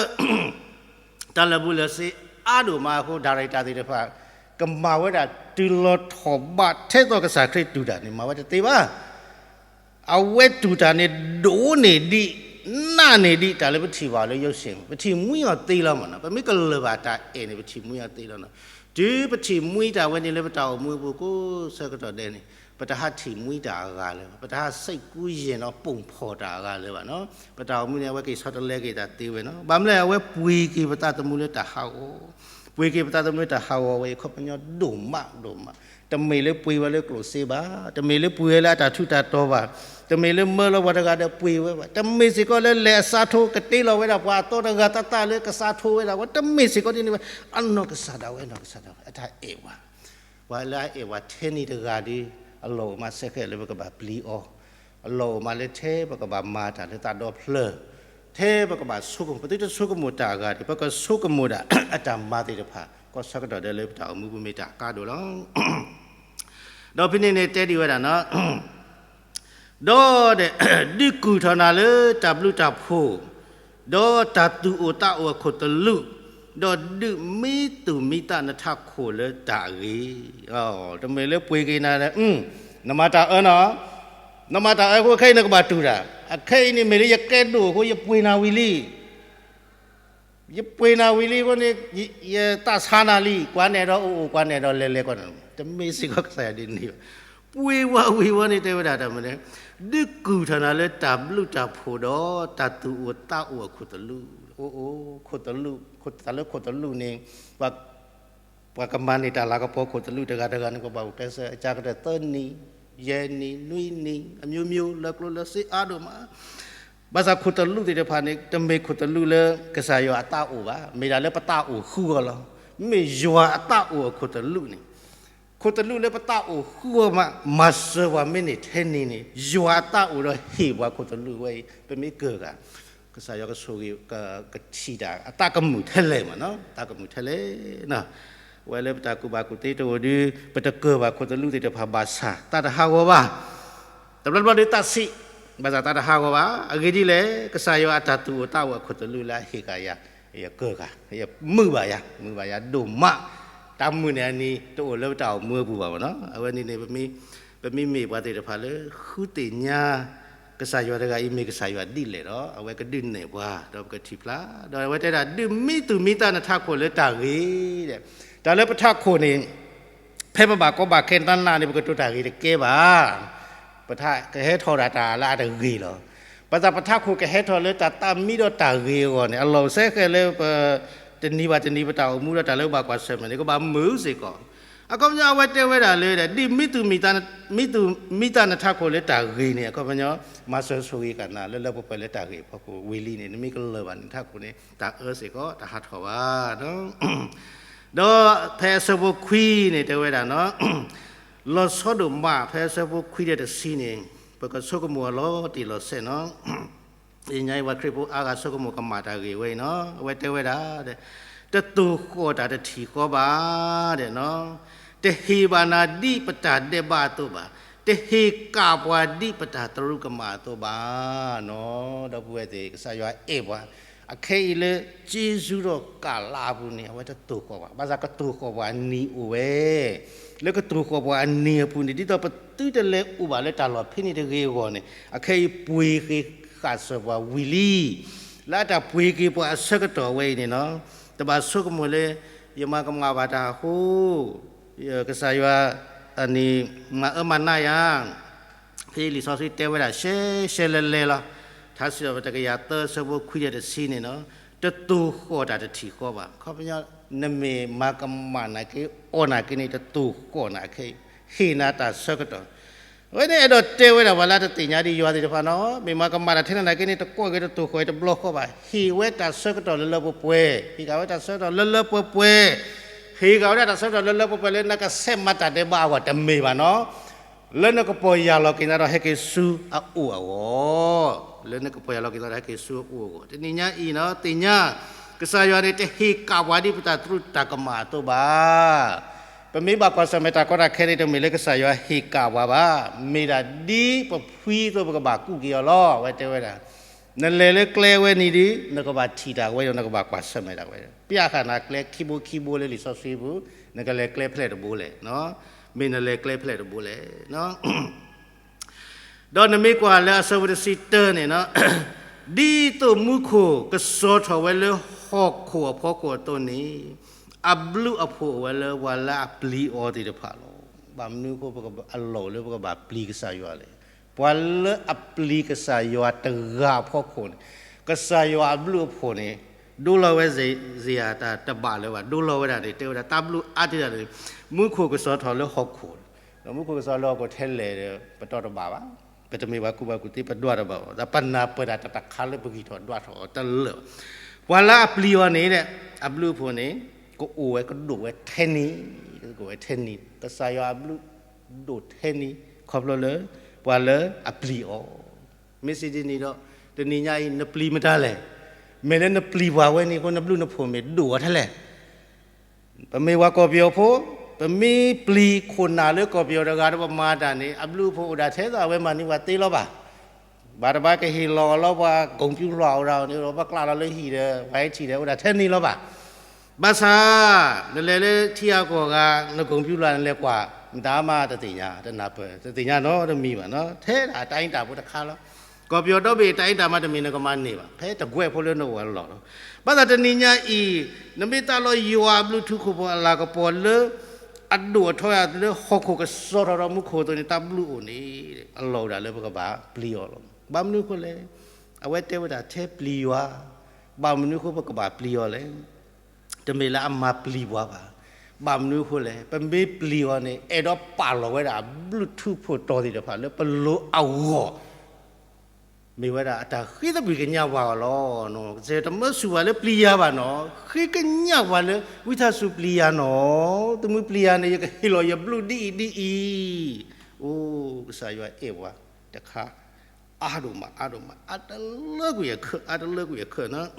တၢ်လၢာ်ဘူၣ်လၢာ်စ့အါဒိၣ်မးအဃိ ဒါရံးတၢ်သ့ၣ်တဖၣ် ကမၤဝဲဒၣ်တုၤလီၤထီၣ်ဘးထဲသိးကစၢ်ခရံာ်တူၢ်တၢ်န့ၣ် မၤဝဲတသ့ဘၣ်. အဝဲတူၢ်တၢ်န့ၣ် ဒိၣ်န့ၢ်ဒံး နးန့ၢ်ဒံး တၢ်လၢပထံၣ်ဘၣ်လၢရုပ်ရှင် ပထံၣ်မှံအီၤသ့လီၤမ့ၢ်နီၤ. ပမ့ၢ်ကလၢၢ်ဘၣ်တၢ်အဲၣ်န့ၣ် ပထံၣ်မှံအီၤသ့လီၤနီၤ. တုၤပထံၣ်မှံတၢ်ဝဲန့ၣ်လၢပတၢ်အိၣ်မူအပူၤကိးဆၢကတီၢ်ဒဲးန့ၣ် ပတဟးထံၣ်မှံတၢ်အဂၤလၢၤဘၣ်, ပတဟးစိတ်ကူးယဉ်နီၤ ပုံဖော်တၢ်အဂၤလၢၤဘၣ်နီၤ. ပတၢ်အိၣ်မူန့ၣ် အဝဲက့ၤဆီတလဲက့ၤတၢ်သ့ဝဲနီၤ. ဘၣ်မနုၤလဲၣ် အဝဲပှ့ၤက့ၤပသးသမူလၢတၢ်ဟးဂီၤ, ပှ့ၤက့ၤပသးသမူလၢတၢ်ဟးဂီၤဝဲအံၤ အခီပညီဒိၣ်မးဒိၣ်မး. တမ့ၢ်လၢပှ့ၤဝဲလၢကျိၣ်စ့ဘၣ်, တမ့ၢ်လၢပှ့ၤဝဲလၢအတၢ်ထူးတၢ်တီၤဘၣ်, တမ့ၢ်လၢမၢလီၤပှၤတဂၤဒီးပှ့ၤဝဲဘၣ်, တမ့ၢ်စ့ၢ်ကီးလၢလဲၤအစးထိ ကတ့လီၤဝဲဒၣ်ပှၤအသီတဂၤသၣ်သၣ်လၢကစးထိဝဲဒၣ်ဝဲ, တမ့ၢ်စ့ၢ်ကီးဒ်န့ၣ်ဘၣ်. အနီၢ်ကစၢ်ဒၣ်ဝဲ အနီၢ်ကစၢ်ဒၣ်ဝဲ အတၢ်အဲၣ်ပှၤ ပှၤလၢအအဲၣ်ပှၤထဲန့ၣ်တဂၤဒီး အလီၢ်အိၣ်မးစ့ၢ်ကီးလၢပကဘၣ်ပျံၤအီၤ, အလီၢ်အိၣ်မးလၢထဲပကဘၣ်မၤတၢ်လၢသးဒီဖျၢၣ်, ထဲပကဘၣ်ဆိကမိၣ်, ပသုတဆိကမိၣ်တၢ်အဂၤဒီး ပကဆိကမိၣ်ဒၣ်အတၢ်မၤသ့ၣ်တဖၣ် ကီးဆၢကတီၢ်ဒဲးလၢပတၢ်အိၣ်မူပူၤမ့ၢ်တၢ်ကါဒိၣ်လီၤ. ဒီးဖဲန့ၣ်န့ၣ်တဲဒံးဝဲဒၣ်နီၤ ဒီးဒဲး ဒုးကူၣ်ထီၣ်နၤလၢတၢ်ဘျုးတၢ်ဖှိၣ်, ဒီးတၢ်သူၣ်အိၣ်သးအိၣ်အခိၣ်သလုး, ဒီးဒုးမံသူၣ်မံသးနထးခိၣ်လၢတၢ်အဂ့ၤ, တမ့ၢ်လၢပှ့ၤက့ၤနၤ, နမၤတၢ်အၢနီၤ, နမၤတၢ်အၢအဃိ ခဲအံၤနကဘၣ်တူၢ်တၢ်, အခဲအံၤန့ၣ်မ့ၢ်လၢယကဲဒိၣ်အဃိ ယပှ့ၤနၤဝံၤလံ ယပှ့ၤနၤဝံၤလံအဃိန့ၣ် ယသးဆါနၤလံ, ကွၢ်နဲၣ်ဒီးအိၣ်အိၣ် ကွၢ်နဲၣ်ဒီးလဲၤလဲၤကီး, တမ့ၢ်စ့ၢ်ကီးကစၢ်ယွၤဒ်န့ၣ်ဘၣ်. ပှ့ၤဝဲဝံၤဝဲန့ၣ် တဲဝဲဒၣ်တၢ်မနုၤလဲၣ်, ဒုးကူၣ်ထီၣ်နၤလၢတၢ်ဘျုးတၢ်ဖှိၣ်ဒီး တၢ်သူၣ်အိၣ်သးအိၣ်အခိၣ်သလုး, အိၣ်အိၣ် ခိၣ်သလုး, တၢ်လၢခိၣ်သလုးန့ၣ် ပှၤကမၤန့ၢ်တၢ်လၤကပီၤခိၣ်သလုးတဂၤတဂၤန့ၣ် ပဘၣ်အိၣ်ကျဲးစၢး အကါကတၢၢ်သၢနံၣ်, ယဲၢ်နံၣ်, နွံနံၣ်, အမျိုးမျိုး လၢကျိၣ်လၢစ့အါဒိၣ်မး. ဘၣ်ဆၣ်ခိၣ်သလုးသ့ၣ်တဖၣ်န့ၣ် တမ့ၢ်ခိၣ်သလုးလၢကစၢ်ယွၤအသးအိၣ်ဘၣ်, မ့ၢ်ဒၣ်လၢပသးအိၣ်ဃုအီၤလီၤ. မ့ၢ်ယွၤအသးအိၣ်အခိၣ်သလုးန့ၣ်, ခိၣ်သလုးလၢပသးအိၣ်ဃုအီၤမး မၤစၢၤပှၤမ့ၢ်န့ၢ်ထဲန့ၣ်န့ၣ် ယွၤအသးအိၣ်ဒီးဟ့ၣ်ပှၤခိၣ်သလုးဝဲအံၤ ပမ့ၢ်ကၢၢ်ဂၤ ကစၢ်ယွၤကဆိၣ်ဂ့ၤ ကထံၣ်တၢ်အသးကမုာ်ထဲလဲၣ်မးနီၤ, သးကမုာ်ထဲလဲၣ်နီၤ. အဝဲလၢပတၢ်ကူၣ်ဘၣ်ကူၣ်သ့တအိၣ်ဒီး ပတကၢၢ်ဘၣ်ခိၣ်သလုးသ့ၣ်တဖၣ်ဘၣ်ဆၣ် သးတဟးဂီၤဘၣ်. တဘျီဘျီဒီးသးဆံး, ဘၣ်ဆၣ်သးတဟးဂီၤဘၣ်. အဂ့ၢ်ဒ်လဲၣ်, ကစၢ်ယွၤအတၢ်သူၣ်အိၣ်သးအိၣ်အခိၣ်သလုးလၢအဟ့ၣ်ကယၤ, ယကၢၢ်ဂၤ, ယမုာ်ဘၣ်ယၤ, မုာ်ဘၣ်ယၤဒိၣ်မး. တၢ်မုာ်န့ၣ်အနံၤ တအိၣ်လၢပတၢ်အိၣ်မူအပူၤဘၣ်မးနီၤ. အဝဲန့ၣ်န့ၣ် ပမ့မ့ၢ်ပှၤသ့ၣ်တဖၣ်လၢ ဃုသ့ၣ်ညါ ကစၢ်ယွၤတဂၤအံၤမ့ၢ်ကစၢ်ယွၤဒ်လဲၣ်ဒီး အဝဲကဒုးနဲၣ်ပှၤ ဒီးပကထံၣ်ဖျါ, ဒီးအဝဲတဲဒၣ် ဒုးမံသူၣ်မံသးနထးခိၣ်လၢတၢ်ဂ့ၤ, တၢ်လၢပထးခိၣ်န့ၣ် ဖဲပဘၣ်ကီဘၣ်ခဲနးနးန့ၣ် ပကတိၤတၢ်ဂ့ၤတကဲဘၣ်. ပထးကဟဲထီၣ်ဒၣ်တၢ်လၢအတဂ့ၤလီၤ. ဘၣ်ဆၣ်ပထးခိၣ်ကဟဲထီၣ်လၢတၢ်သးမံဒီးတၢ်ဂ့ၤအဂီၢ်န့ၣ် အလီၢ်စဲဃဲလၢပ တနံၤဘၣ်တနံၤပတၢ်အိၣ်မူဒီးတၢ်လၢပဘၣ်ကွၢ်ဆၢၣ်မဲာ်န့ၣ် ကဘၣ်မုာ်စ့ၢ်ကီး. အခီပညီအဝဲတဲဝဲဒၣ်လၢ ဒ်မံသူၣ်မံသးနထးခိၣ်လၢတၢ်ဂ့ၤန့ၣ် အခီပညီ မၤစၢၤဆိၣ်ဂ့ၤကနၤလၢလၢပှဲၤပှဲၤလၢတၢ်ဂ့ၤအဖီခိၣ်ဝံၤလံန့ၣ် နမ့ၢ်ကလၢၢ်ဘၣ်နထးခိၣ်န့ၣ် တၢ်အၢစ့ၢ်ကီး တဟးထီၣ်ဘၣ်. ဒီးဖဲအဆၢဖိခွံန့ၣ်တဲဝဲဒၣ်နီၤ လီၤဆီဒိၣ်မး ဖဲအဆၢဖိခွံဒီးတဆံန့ၣ် ပကဆိကမိၣ်အလီၤတံၢ်လီၤဆဲးနီၤ. အံၤညါအံၤပှၤခရံာ်ဖိအါဂၤဆိကမိၣ်ကမၣ်တၢ်ဂ့ၢ်ဝဲအံၤနီၤ အဝဲတဲဝဲဒၣ် တသိၣ်ဃီၣ်တၢ်တထံၣ်ဃီဘၣ်ဒီးနီၤ တဟ့ၣ်ဘၣ်နၤဒ်ပတၢ်ဒဲးဘးအသိးဘၣ်, တဟ့ၣ်ကၣ်ပှၤဒ်ပတၢ်သရူးကမၣ်အသိးဘၣ်နီၤ. ဒီပုၢ်ဝဲၢ်သ့ၣ် ကစၢ်ယွၤအဲၣ်ပှၤ အခဲအံၤလၢက့ၤဆူဒီးကၣ်လးအပူၤန့ၣ် အဝဲတသိၣ်ဃီၣ်ဘၣ်. ဘၣ်ဆၣ်ကသိၣ်ဃီၣ်ပှၤအနံၤအိၣ်ဝဲ လၢကသိၣ်ဃီၣ်ပှၤအနံၤအပူၤန့ၣ် ဒ်သိးပသုတလဲၤအိၣ်ဘၣ်လၢတၢ်လီၢ်ဖဲန့ၣ်တဂ့ၤအဂီၢ်န့ၣ် အခဲအံၤပှ့ၤက့ၤဃာ်စၢၤပှၤဝံၤလံ. လၢအတၢ်ပှ့ၤက့ၤပှၤအဆၢကတီၢ်ဝဲအံၤန့ၣ်နီၤ တဘၣ်ဆိကမိၣ်လၢ ယမၤကမၣ်ဘၣ်တၢ်အဃိ ကစၢ်ယွၤအနံၤ မၤအၢမၤနးယၤ ဖဲလံာ်စီဆှံတဲဝဲဒၣ်ရှဲရှဲလဲလဲလီၤ. ထါစံးထီၣ်ပတကယၤသၢဆၢဖိခွံဒီးတဆံန့ၣ်နီၤ တတိၤဃီၣ်တၢ်တထံၣ်ဃီဘၣ်. ခီပညီ နမ့ၢ်မၤကမၣ်နာ်က့ အီၣ်နာ်က့န့ၣ် တတိၤဃီၣ်နာ်က့ ဟ့ၣ်နၤတၢ်ဆၢကတီၢ်. အဝဲန့ၣ်အဲၣ်ဒိးတဲဝဲဒၣ်ပှၤလၢတသ့ၣ်ညါဒ်ယွၤသ့ၣ်တဖၣ်နီၤ, မ့ၢ်မၤကမၣ်တၢ်ထဲလဲၣ်နာ်က့န့ၣ် တကိးက့ၤတတိၤဃီၣ်တဘျီဃီဘၣ်. ဟ့ၣ်ဝဲတၢ်ဆၢကတီၢ်လၢလၢပှဲၤပှဲၤ, ဟ့ၣ်က့ၤဝဲတၢ်ဆၢကတီၢ်လၢလၢပှဲၤပှဲၤ, ဟ့ၣ်က့ၤဝဲဒၣ်တၢ်ဆၢကတီၢ်လၢလၢပှဲၤပှဲၤလၢနကဆဲးမၤတၢ်ဒဲးဘးအဂီၢ်တမ့ၢ်ဘၣ်နီၤ. လၢနကပီၢ်ယၢ်လီၤက့ၤနၤဒီးဟဲက့ၤဆူအအိၣ်အဂီၢ်, လၢနကပီၢ်ယၢ်လီၤက့ၤနၤဒီးဟဲက့ၤဆူအအိၣ်အဂီၢ်. တနံၤညါအံၤနီၤ သ့ၣ်ညါ ကစၢ်ယွၤန့ၣ် တဟ့ၣ်ကၣ်ပှၤဒ်ပတၢ်သရူးတၢ်ကမၣ်အသိးဘၣ်. ပမ့ၢ်ဘၣ်ကွၢ်ဆၢၣ်မဲာ်တၢ်ကီတၢ်ခဲန့ၣ် တမ့ၢ်လၢကစၢ်ယွၤဟ့ၣ်ကၣ်ပှၤဘၣ်. မ့ၢ်ဒၣ်ဒ်ပဖှံအသိးပကဘၣ်ကူးက့ၤအီၤလီၤ. အဝဲတဲဝဲဒၣ် နလဲၤလၢကျဲဝဲန့ၣ်ဒီး နကဘၣ်ထံၣ်တၢ်ဝဲဒီး နကဘၣ်ကွၢ်ဆၢၣ်မဲာ်တၢ်ဝဲဒီး ပျၢ်ဃာ်နၤကျဲခံဘိခံဘိလၢလံာ်စီဆှံပူၤ, နကလဲၤကျဲဖဲလဲၣ်တဘိလဲၣ်, မ့ၢ်နလဲၤကျဲဖဲလဲၣ်တဘိလဲၣ်. ဒီးနမ့ၢ်ကွၢ်လၢအဆၢဖိတဆံတၢန့ၣ်နီၤ, ဒ်သိးမူခိၣ်ကစီၤထီၣ်ဝဲလၢဟီၣ်ခိၣ်အဖီခိၣ်အသိးန့ၣ်, အဘျုးအဖှိၣ်အိၣ်ဝဲလၢပှၤလၢအပျံၤအီၤသ့ၣ်တဖၣ်လီၤ. ဘၣ်မနုၤအဃိ အလီၢ်အိၣ်လၢပကဘၣ်ပျံၤကစၢ်ယွၤလဲၣ်. ပှၤလၢအပျံၤကစၢ်ယွၤတဂၤအဖီခိၣ်န့ၣ်, ကစၢ်ယွၤအဘျုးအဖှိၣ်န့ၣ် ဒိလီၤဝဲစ့ၢ်ယၤတၢ်တဘၣ်လၢၤဘၣ်, ဒိလီၤဝဲဒၣ်န့ၣ် တဲဝဲဒၣ်တၢ်ဘျုးအါတ့ၢ်ဒၣ်န့ၣ်, မူခိၣ်ကစီၤထီၣ်လၢဟီၣ်ခိၣ်, ဒီးမူခိၣ်ကစီၤလၢဟီၣ်ခိၣ်ထဲလဲၣ်ဒီး ပတီၢ်တဘၣ်ဘၣ်, ပတမ့ၢ်ပှၤကူၣ်ဘၣ်ကူၣ်သ့ ပဒွးတဘၣ်ဘၣ်, ဒီးပနၢ်ပၢၢ်တၢ်တခါလၢပဂံၢ်ထီၣ်ဒွးထီၣ်အီၤတလၢာ်ဘၣ်. ပှၤလၢအပျံၤအီၤန့ၣ် အဘျုးအဖှိၣ်န့ၣ် ကအိၣ်ဝဲကဒိၣ်ဝဲထဲန့ၣ်, ကဒိၣ်ဝဲထဲန့ၣ်, ကစၢ်ယွၤအဘျုးဒိၣ်ထဲန့ၣ် ခီဖျိလၢ ပှၤလၢအပျံၤအီၤ. မ့ၢ်စံးဒ်န့ၣ်ဒီး တနံၤညါအံၤ နပျံၤမတၤလဲၣ်. မ့ၢ်လၢနပျံၤပှၤဝဲန့ၣ်အဃိ နဘျုးနဖှိၣ်မ့ၢ်ဒိၣ်အီၤထဲလဲၣ်. ပမ့ၢ်ပှၤကီၢ်ပယီၤဖိ, ပမ့ၢ်ပျံၤခိၣ်နၢ်လၢကီၢ်ပယီၤတဂၤဒီးပမၤတၢ်န့ၣ် အဘျုးအဖှိၣ်အိၣ်ဒၣ်ထဲသိးအဝဲမၤန့ၢ်ပှၤသ့လီၤဘၣ်. ဘၣ်တဘၣ်ကဟ့ၣ်လီၤအီၤလီၤ ပှၤကိၣ်ပူၤလွှာ်အိၣ်ဒၣ်န့ၣ်ဒီး ပှၤကျးလီၤလၢဟံၣ်ဒီး ပှၤဟဲထံၣ်ဒီး အိၣ်ဒၣ်ထဲန့ၣ်လီၤဘၣ်. ဘၣ်ဆၣ် နလဲၤလၢထံဂၤကီၢ်ဂၤ နကိၣ်ပူၤလွှာ်နလဲၤကွၢ် မတၤမးတသ့ၣ်ညါ တနၢ်ပၢၢ် တသ့ၣ်ညါနီတမံၤဘၣ်နီၤ ထဲဒၣ်အတၢ်အ့ၣ်တၢ်ဖိတခါလီၤ. ကီၢ်ပယီၤဒီဘ့ၣ်တၢ်အ့ၣ်တၢ်မးတမံၤ နကမၤန့ၢ်ဘၣ် ဖဲတကွဲးဖိလၢနအိၣ်အလီၢ်လီၤ. ဘၣ်ဆၣ်တနံၤညါအံၤ နမ့ၢ်သးလီၤယွၤအဘျုးထူးခိၣ်ဖိအလၤကပီၤလၢ အဒိၣ်အထီယၤလၢဟီၣ်ခိၣ်ကစီၤထီၣ်ဒီးမူခိၣ်အသိးန့ၣ် တၢ်ဘျုးအိၣ်န့ၣ် အလီၢ်အိၣ်ဒၣ်လၢပကဘၣ်ပျံၤအီၤလီၤ. ဘၣ်မနုၤအဃိလဲၣ်. အဝဲတဲဝဲဒၣ်ထဲပျံၤယွၤ, ဘၣ်မနုၤအဃိပကဘၣ်ပျံၤအီၤလဲၣ်. တမ့ၢ်လၢအမၤပျံၤပှၤဘၣ်. ဘၣ်မနုၤအဃိလဲၣ်. ပမ့ၢ်ပျံၤအီၤန့ၣ် အဲၣ်ဒိးပာ်လီၤဝဲဒၣ်အဘျုးထူးဖိတီၤသ့ၣ်တဖၣ်လၢပလိၤအဂီၢ် မ့ၢ်ဝဲဒၣ်အတၢ်ဃ့သကွံၢ်ကညးပှၤအီၤလီၤ. တမၢဆူၣ်ပှၤလၢပျံၤယွၤဘၣ်နီၤ, ဃ့ကညးပှၤလၢ ဝံထးစူၤပျံၤယၤနီၤ, သုမ့ၢ်ပျံၤယၤန့ၣ် ယကဟ့ၣ်လီၤယဘျုးဒ်အံၤဒ်အံၤ. အိ, ကစၢ်ယွၤအဲၣ်ပှၤတခါ အါဒိၣ်မး အါဒိၣ်မး အါတလၢကွံာ်အခၢး အါတလၢကွံာ်အခၢးနီၤ.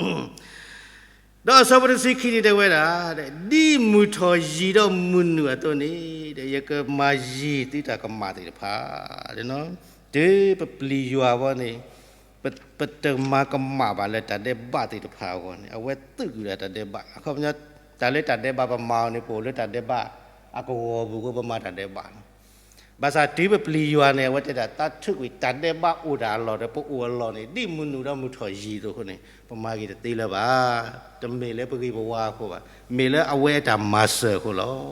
ဒီးအဆၢဖိတဆံခံန့ၣ်တဲဝဲဒၣ်, ဒ်မုၢ်ထီၣ်ယံၤဒီးမုၢ်နုာ်အသိးန့ၣ်, ယကမၤယံၤသုတၢ်ကမၣ်သ့ၣ်တဖၣ်, တုၤပပျံၤယွၤအဂီၢ်န့ၣ်, ပတမၤကမၣ်ဘၣ်လၢတၢ်ဒဲးဘးသ့ၣ်တဖၣ်အဂီၢ်န့ၣ် အဝဲသုးကွံာ်ဒၣ်တၢ်ဒဲးဘး, အခီပညီ တၢ်လၢတၢ်ဒဲးဘးပမၤအီၤန့ၣ် ပအိၣ်လၢတၢ်ဒဲးဘးအကဝီၤပူၤအဃိ ပမၤတၢ်ဒဲးဘးလီၤ. ဘၣ်ဆၣ်တုၤပပျံၤယွၤန့ၣ် အဝဲတဲဒၣ်သးထုးကွံာ်တၢ်ဒဲးဘးအိၣ်ဒၣ်အလီၢ်ဒီး ပအိၣ်အလီၢ်န့ၣ် ဒ်မုၢ်နုာ်ဒီးမုၢ်ထီၣ်ယံၤအသိးအဃိန့ၣ် ပမၤက့ၤတသ့လၢၤဘၣ်. တမ့ၢ်လၢပဂ့ၤပဝါအဃိဘၣ်, မ့ၢ်လၢအဝဲအတၢ်မၤစၢၤအဃိလီၤ.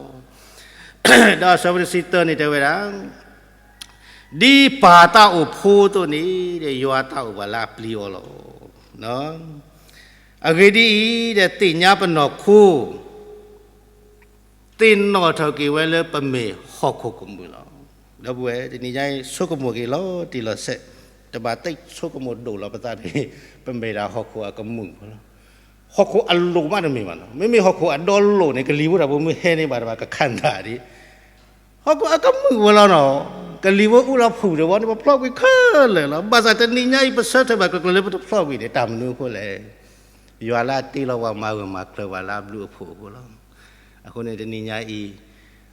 ဒီးအဆၢဖိတဆံသၢန့ၣ်တဲဝဲဒၣ်, ဒ်ပၢ်သးအိၣ်ဖိအသိးန့ၣ် ယွၤသးအိၣ်ပှၤလၢအပျံၤအီၤလီၤ. အဂ့ၢ်ဒ်အံၤ, သ့ၣ်ညါပနီၢ်ခိ သ့ၣ်နီၣ်ထီၣ်က့ၤဝဲလၢပမ့ၢ်ဟီၣ်ခိၣ်ကမုာ်လီၤ. ဒီပုၢ်ဝဲၢ် တနံၤညါအံၤ ဆိကမိၣ်က့ၤလီၤတံၢ်လီၤဆဲး, တဘၣ်သးဆိကမိၣ်ဒိၣ်လီၤပသးတဂ့ၤ, ပမ့ၢ်ဒၣ်ဟီၣ်ခိၣ်အကမုာ်ဖိလီၤ. ဟီၣ်ခိၣ်အလိၣ်မးတမ့ၢ်ဘၣ်နီၤ, မ့မ့ၢ်ဟီၣ်ခိၣ်အဒီလိၣ်န့ၣ် ကလံၤဖိတၢ်ဖိမုၢ်ဟဲန့ၢ်ဘၣ်တဘၣ်ကခၣ်နၢ်ဒံး ဟီၣ်ခိၣ်အကမုာ်ဝဲလီၤနီၤ, ကလံၤဖိအူလီၤဖုၣ်တဝီန့ၣ် ပဖျီကွံာ်ခဲလၢာ်လီၤ. ဘၣ်ဆၣ်တနံၤညါအံၤ ပဆၢထၢၣ်ဘၣ်ကျၢၤကျၢၤလၢပတဖျီကွံာ်န့ၣ် တၢ်မနုၤအဃိလဲၣ်. ယွၤလၢအတ့လီၤပှၤမၤဂၢၢ်မၤကျၢၤပှၤလၢအဘျုးအဖှိၣ်အဃိလီၤ. အဃိန့ၣ်တနံၤညါအံၤ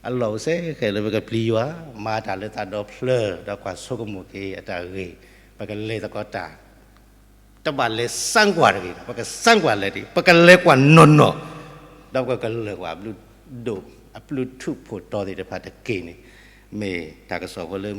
အလီၢ်အိၣ်စ့ၢ်ကီးလၢပကပျံၤယွၤ, မၤတၢ်လၢသးဒီဖျၢၣ်, ဒီးကွၢ်ဆိကမိၣ်က့ၤအတၢ်ဂ့ၤ, ပကလဲၤသကိးတၢ် တဘၣ်လဲၤစၢကွၢ်တဂ့ၤ, ပကစၢကွၢ်လဲၤတဂ့ၤ, ပကလဲၤကွၢ်နီၢ်နီၢ်, ဒီးပကကလၢၤကွၢ်အဘျုးဒိၣ်, အဘျုးထူးဖှိၣ်တီၤသ့ၣ်တဖၣ်တက့ၢ်န့ၣ်, မ့ၢ်တၢ်ကစီၣ်ဖိလၢ